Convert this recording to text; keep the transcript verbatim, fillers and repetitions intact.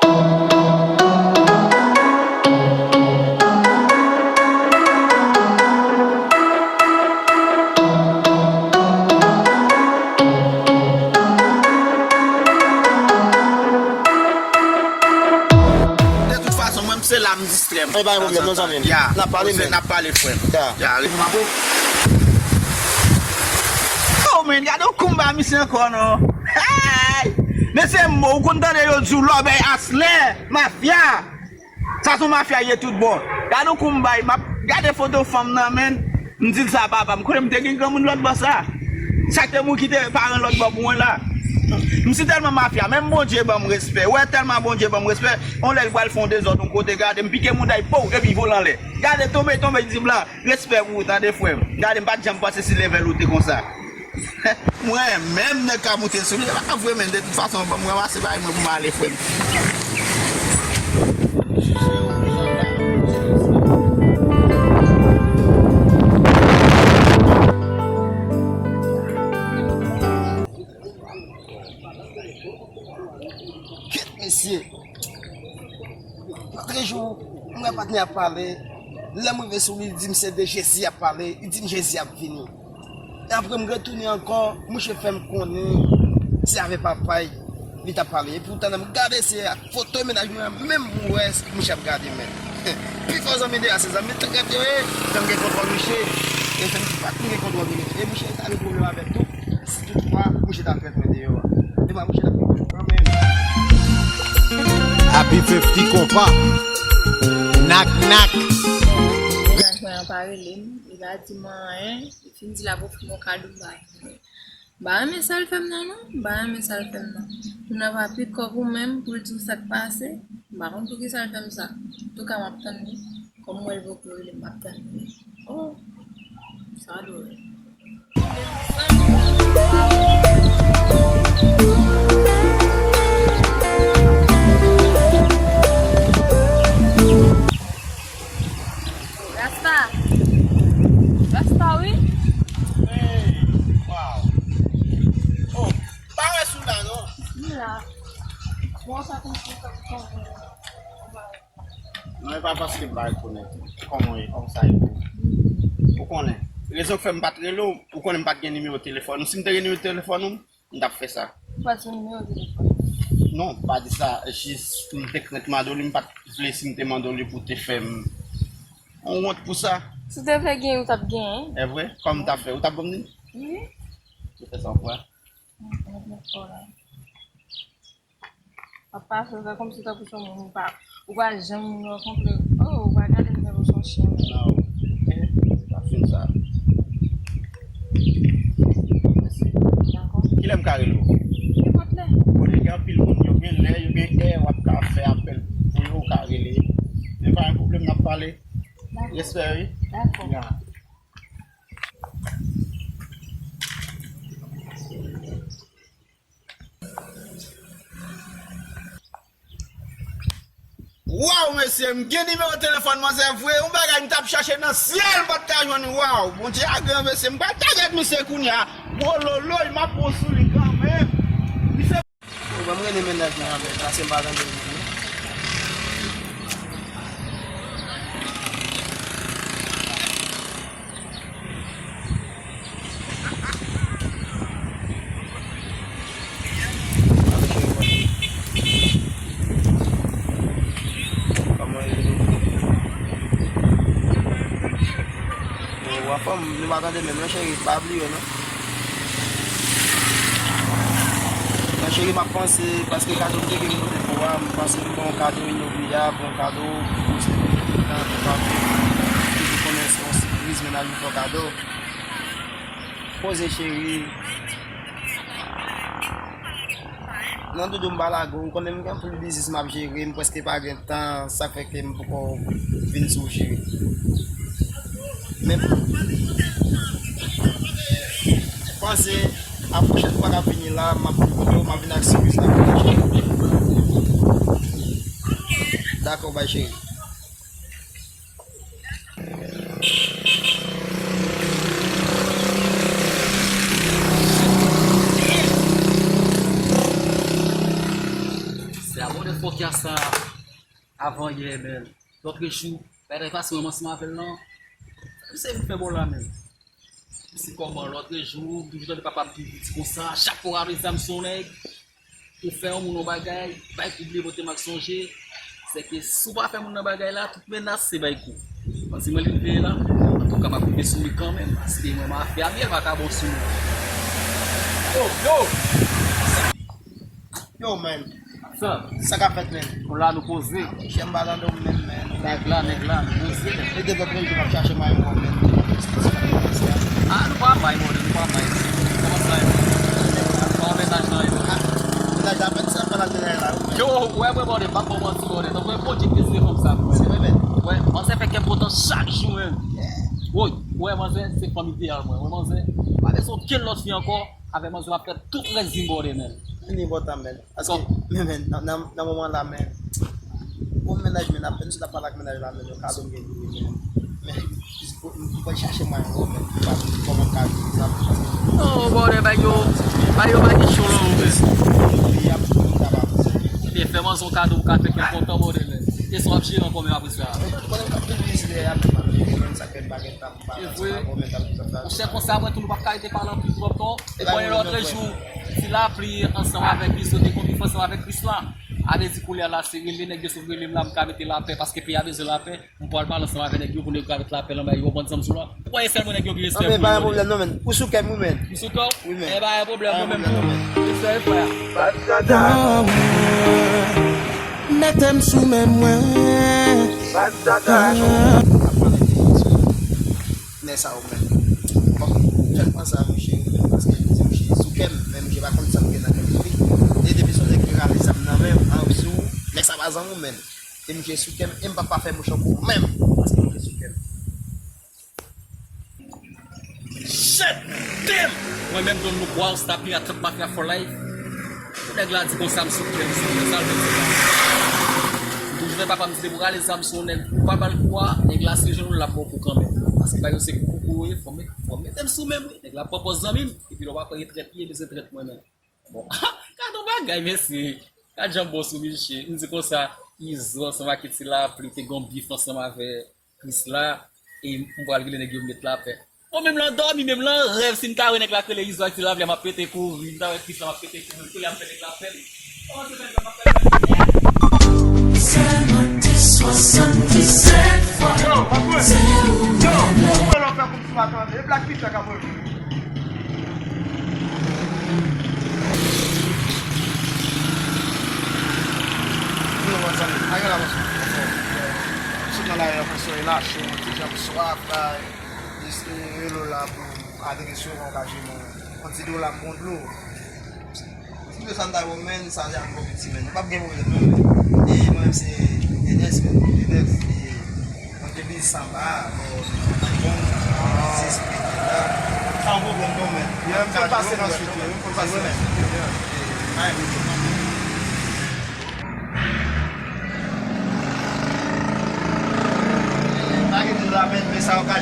De tout fason, mwen, m se la, m distrè m. E pa gen pwoblèm, non, zanmi m. Ya. N ap pale, men. N ap pale, frè m. Ya. Ya. Oh, men, gade yon koumba misye ankò, non. Hey! Mesye, m, ou konn tande yo di w lòbèy aslè, mafya. Sa se yon mafya ye tout bon. Gade yon koumba, m ap gade foto fanm nan, men. M di l sa, papa, m konnen m te gen granmoun lòt bò sa. Sa k te mou kite paran lòt bò pou mwen la. M si tèlman mafya, menm Bondye ban m respè. Ou wè tèlman Bondye ban m respè, yon lè l pral fè yon dezòd yon kote, gade, m pike mouda l, pow, epi vole anlè. Gade, tonbe, tonbe, di m la, respè pou ou, tande, frè m. Gade, m pa t janm panse si levèl ou te konsa. Mwen menm, nèg ka moute sou li, e pa vre, men de tout fason, ban m ranmase bagay mwen pou m ale, frè m. Kèt, mesye! Lòt jou, m wè patnè a ap pale. Lè m rive sou li, li di m se de Jezi y ap pale. Li di m Jezi ap vini. E apre m retounen ankò, mouche fè m konnen se avè papa l li t ap pale. Epi ou tande m gade se ak foto mennaj mwen an menm m wè mouche ap gade men. Pifò zanmi de a se zanmi trèt yo ye, fè m gen kontwòl mouche. E fè m di pa t m gen kontwòl mouche. E mouche ta gen pwoblèm avèk tou. Si toutfwa mouche ta trèt mwen deyò a. E pa mouche ta trèt mwen kanmenm. Happy fifty konpa. Nak, nak. Mennaj mwen an pa rele m, li pa di m anyen. Li fin di l ap ofri m yon kado, m pa renmen. M pa renmen sa l fè m nan, non. M pa renmen sa l fè m nan. Moun nan pa pikòp ou menm pou l di w sa k pase. M pa konn poukisa l fè m sa. Antouka, m ap tann li. Kòm m wè l poko rele m, m ap tann li. Oh, sa dwòl. Rasta. Rasta, wi. Hey, wow. Oh, m pa wè si w la, non. M la. Bon, sa konn fè sa konn fè. Non, e pa paske m pa rekonèt ou. Kòman w ye? Kòman sa ye pou ou? Ou konnen. Rezon k fè m pa t rele w, ou konnen m pa t gen nimewo telefòn ou. Si m te gen nimewo telefòn ou, m t ap fè sa. Ou pa t gen nimewo telefòn? Non, m pa di sa. Jis m te krent mande w li, m pa t vle si m te mande w li pou w te fè m yon wont pou sa. Si w te vle genyen, ou t ap genyen. E vre? Kòman m t ap fè? Ou t ap ban m li? Wi. Ou fè sa w kwè? Mwen konn fè w la. Papa, se kòmsi tankou se yon moun ou pa, ou pa janm rankontre. Oh, ou pa gade m tankou se yon chen. Non, ok, se pa fin sa. Mèsi. Dakò. Kilè m ka rele w? Nenpòt lè. Konnen gen anpil moun, yo gen lè, yo gen è, w ap ka fè apèl pou yo, ou ka rele. Men pa gen pwoblèm, n ap pale. Dakò. Respè, wi. Dakò. Ya. Waw, mesye, m gen nimewo telefòn manzè vre. Yon bagay m t ap chache nan syèl, m pa t ka jwenn. Waw, Bondye a gran, mesye. M pral tagèt misye kounye a. Wololoy, m ap bon sou li kanmenm. Misye. Bon, ban m rele mennaj mwen avè l, paske m pa tande l menm, non. Kòman w ye? Bon, w a fè m, nou pa tande menm non, cheri, pa bliye non. Nan cheri, m ap panse, paske kado m te gen pote pou w a, m panse m ba w kado inobliyab, yon kado pou se pou tout tan, pou pa toujou konnen se yon sipriz mennaj ou fè w kado. Poze cheri. Non, doudou, m pa lage w, ou konnen m gen anpil biznis m ap jere, m prèske pa gen tan, sa k fè ke m poko vin sou w, cheri. Men, panse, a pwochèn fwa k ap vini la, m ap vin kote w, m ap vin ak sipriz la pou ou, cheri. Dakò, bay, cheri. Abòne fòkya sa avan yè, men. Lòtrejou, bagay pase mwen ansanm avè l lan. Misye vin fè bò la, men. Misye kòman lòtrejou, m toujou tande papa m toujou di konsa, chak fwa w raple zam sou yon nèg, ou fè yon moun yon bagay, bay kou bliye pote m ak sonje, sèke si w pa fè moun nan bagay la, tout menas se bay kou. Panse mwen li veye la, antouka m ap rive sou li kanmenm, paske mwen mafya, myèl pa ka bon sou mwen. Yo, yo! Yo, man. Sa. Sa k ap fèt, man? Nou la, nou poze. Monchè, m pa tande w menm, man. Nèg la, nèg la, nou poze. E depi lòt jou m ap chache may mwen, man. Ah, nou pa may, mòde, nou pa may. Kòman sa ye? Pa mennaj nan yo. Ah, mennaj la, apèn sa, pa la mennaj la, wi, man. Yo, wè, mwen, mòde, pa bon manti, mòde. Donk, mwen, Bondye ki te sere fanm sa, mwen. Se vre, man. Wè, manzè fè kè m kontan chak jou, man. Yeah. Woy, wè, manzè, se fanm ideyal mwen. Wè, manzè, pa bezwen okenn lòt fi ankò. Avè manzè, m ap fè tout rès vi m, mòde, man. Li enpòtan, man. Paske, men, men, nan, nan, nan moman la, men, bon, mennaj, men, apèn si l ap pale ak mennaj la, men, yon kado m gen pou li, men, men, m, m pral chache mwayen, men, m pa, kòman m ka viv sa, paske non, bòdè, bay yo, bay yo pa gen cho lan ou, men. Li ap, pou m kapab. Ebyen, fè manzè yon kado pou ka fè kè l kontan, bòdè, men. E sa w ap jere ankò, men, apre sa. Konnen m ap vin vizite, ap vin sa fè m pa gen tan. Se vre. Monchè, konsa, mwen tou, nou p ap ka rete pale anpil twòp non. Ou konnen lòtrejou, Ti Lapli ansanm avèk Kris, yo te konn viv ansanm avèk Kris la. A vle di, koulye a la, se rele nèg yo, se rele m la, m ka mete lapè, paske peyi a bezwen lapè. M pral pale ansanm avèk nèg yo, pou nèg yo ka mete lapè lan bay yo, w konprann sa m di w la. Ou konnen sèlman nèg yo ki respekte. Non, men pa gen pwoblèm, non, men. Ou sou kè m, wi, men. Ou sou kè w? Wi, men. E pa gen pwoblèm, mwen menm tou. Respè, frè. Mete m sou men mwen. Nèg sa yo menm. Bon, fè m panse a misye, paske li di misye sou kè m, men misye pa konn sa m gen nan kè m pou li. E depi se yon nèg ki rale zam nan men w, an, sou, nèg sa pa zanmi w menm. E misye sou kè m, e m p ap pa fè bouch ankò menm, paske misye sou kè m. Shit! Damn! Mwen menm, Don Loup Wall, stop here, trant mafya for life. Pou nèg la di konsa, m sou kè, m sou kè, sa l vle di la. M toujou tande papa m di, depi w rale zam sou yon nèg, ou pa ba l kou a, nèg la se jenou l ap ba w kou kanmenm. Paske bagay yo se kou pou kou yo ye, fò m met, fò m mete m sou men m wi. Nèg la pran pòz zanmi m, epi lè w pa pran retrèt li, e bezwen trèt mwen menm. Bon, gad yon bagay, mesye. Gad jan m bon sou misye. M di konsa, Izo ansanm ak Ti Lapli te gen yon bif ansanm avè Kris la, e m pral rele nèg yo m met lapè. Bon, menm lan dòmi, menm lan rèv, si m ta wè nèg la k rele Izo ak Ti Lapli a, m ap pete kouri, m ta wè Kris la, m ap pete kouri, kounye a m fè nèg la pè m. Kòman se fè nèg la m ap pè l? Sèlman te swasanndisèt fwa. Yo, pa kouri. Yo, ou wè lè w fè kout sou la tande, e Black Peter k ap rele. Yo, what's up? How you doing? Sot nan lari a, frè, soleil la cho, mwen ti jan m swaf la. Jis rele w la pou adrese w, mwen ka jwenn yon ti dola pou yon dlo. Ti dlo sa m ta ba w, men, sa se ak bon piti, men. Nou p ap gen pwoblèm, non, men. E mwen menm se Enes, men, Enes, e mwen te bliye sanba, bon, nan bon, se esplike la. Sa yon pwoblèm, non, men. Yeah, m konn pase nan swit, wi, m konn pase nan swit, yeah. E, pa yon pwoblèm, non, men. Pa gen dlo la, men, men sa yo ka